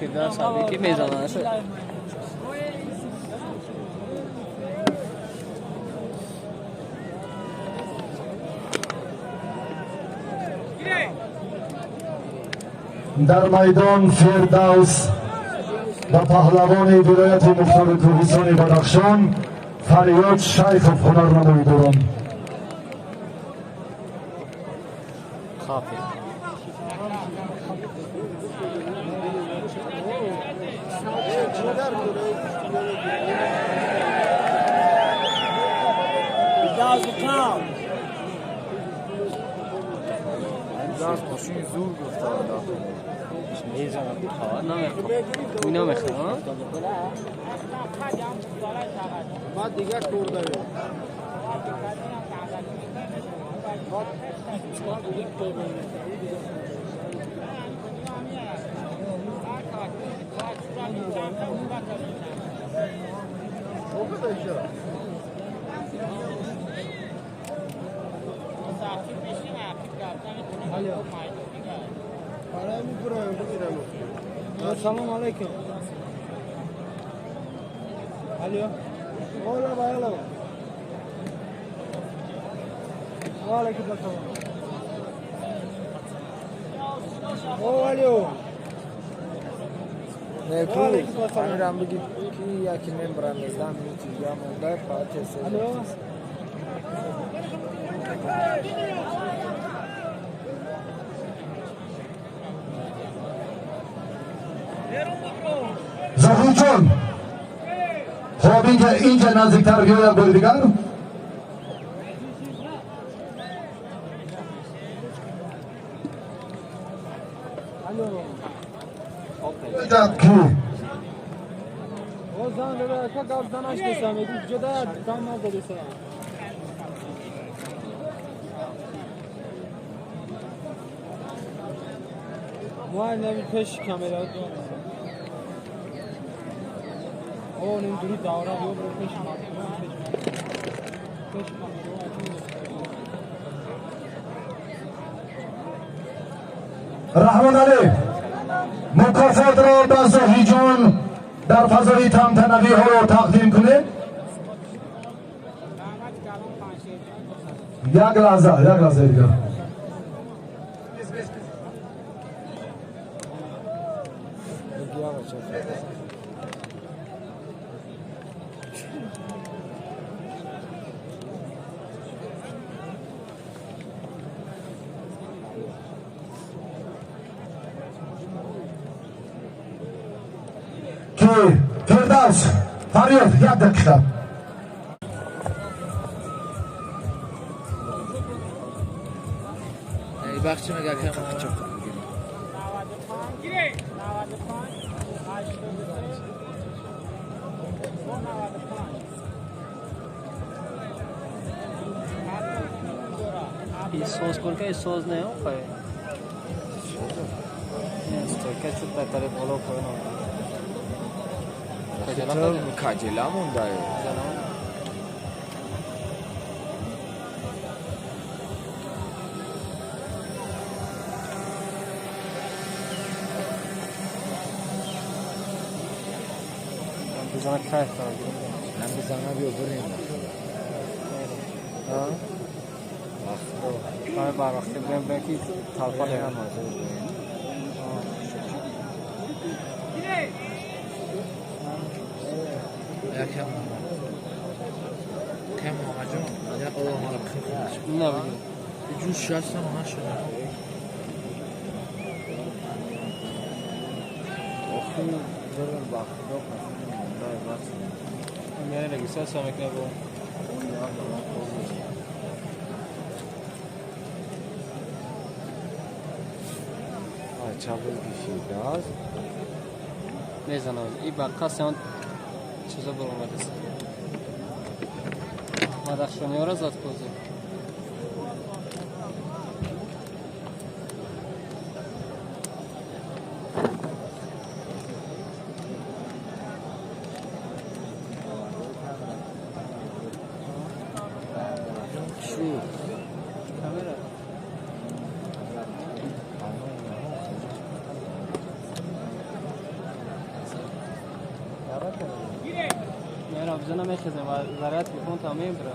Фирдавс ки мезанад. Дар майдон Фирдавс ва паҳлавони вилояти мухтори кӯҳистони Бадахшон Фарёд Шайхов ҳунарнамоӣ доранд. Салом алейкум. Алло. Ола ба, ва алейкум ассалом. О, алло. Не, ку амирам бигӣ, ки яки мембрам 19 минути дига монда, фақат тез. Алло. Зоҳидҷон, хоб, инҷа наздиктар биё, як бори дигар. Ки Зан дада, ка гап занаш десам, ҷода дам надодеса. Мо нами пеш камера о ним дури давра биё, бро, пеш пеш камера. Раҳмон Алӣ, мукофотро ба Зоҳиҷон дар фазои тантанавӣ ҳоло тақдим кунед. Як лаҳза, як лаҳза дигар. Ки Фирдавс, Фарёд, як дақиқа. Бахчи мега кам. И соз кун, ки соз не охай. Стойка чуд дар тараф боло поён. Каҷела мондаю. Бизана, кайф дорам. Нам бизана, биё бирем. Ҳаме барвақти бирем, бирем ки талфа. Бирем. Якам кам мамаҷон, як ола мара бихӯр. На, бигир. Ҷӯш шастам нашуда. Охи бирем, ба худо қасам, мондай вақт. Меяре, регистрация мекунем бо. Чабыл кишидаз. Мезанам. И ба қасди он чизо баромадест. Бадахшониёро зад бозӣ. Шуд. Камера. Камера бизана мехезем ва заряд телефон та мебара.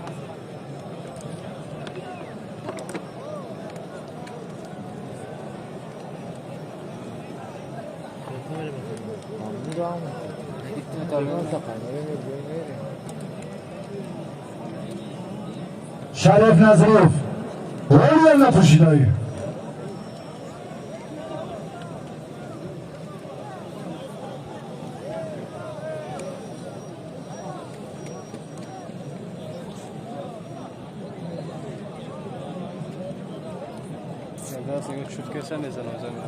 Шариф Назаров роль напӯшидаӣ. Чуткеса мезанам замин.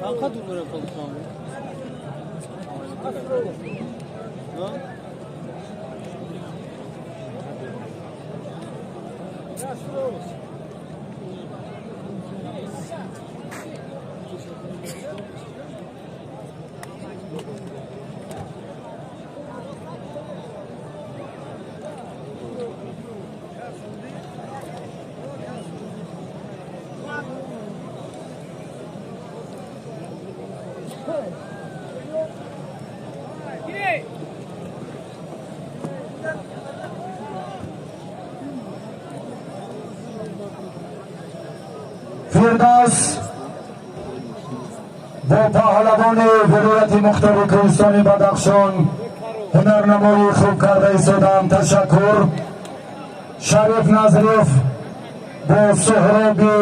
Анқа дур дора полусам. Фирдавс бо паҳлавони вилояти мухтори кӯҳистони Бадахшон ҳунарнамоии хуб карда истодаам. Ташаккур. Шариф Назриев бо Суҳроби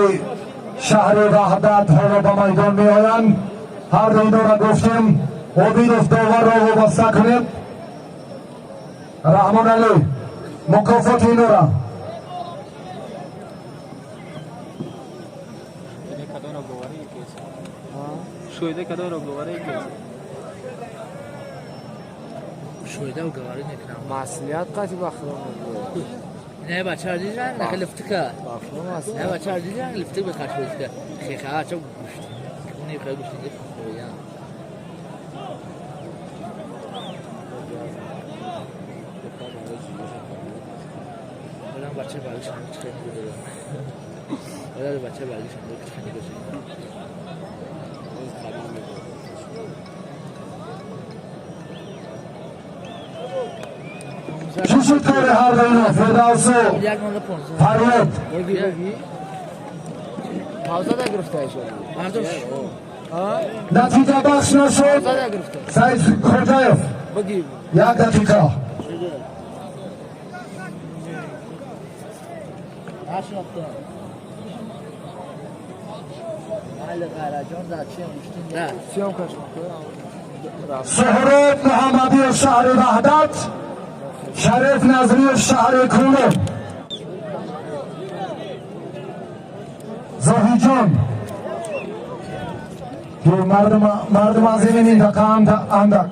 шаҳри Ваҳдат ҳоло ба майдон меоянд. Ҳар ду инора гуфтем. Обидов, доварро вобаста кунед. Раҳмоналӣ, мукофоти инора. Шоида кадоро говори ки? Шоида говори мекунам. Маслиҳат қати бахром. Не бача дижан, на лифтика. Бахром Не бача дижан, лифтик бихаш бика. Хеха чо гушт. Уни хе гушт не хоян. Одан бача балиш хеле буд. Одан бача балиш хеле буд. Чӣ шуд кори ҳар ду ино, Фирдавсу Фарёд? Пауза гирифта шуд. Натиҷабахш нашуд. Саид Хоҷаев, як дақиқа. Суҳроб Муҳаммадиев, шаҳри Ваҳдат, Шариф Назриев, шаҳри Кӯлоб. Зоҳиҷон, ки мардум аз ин минтақа андак.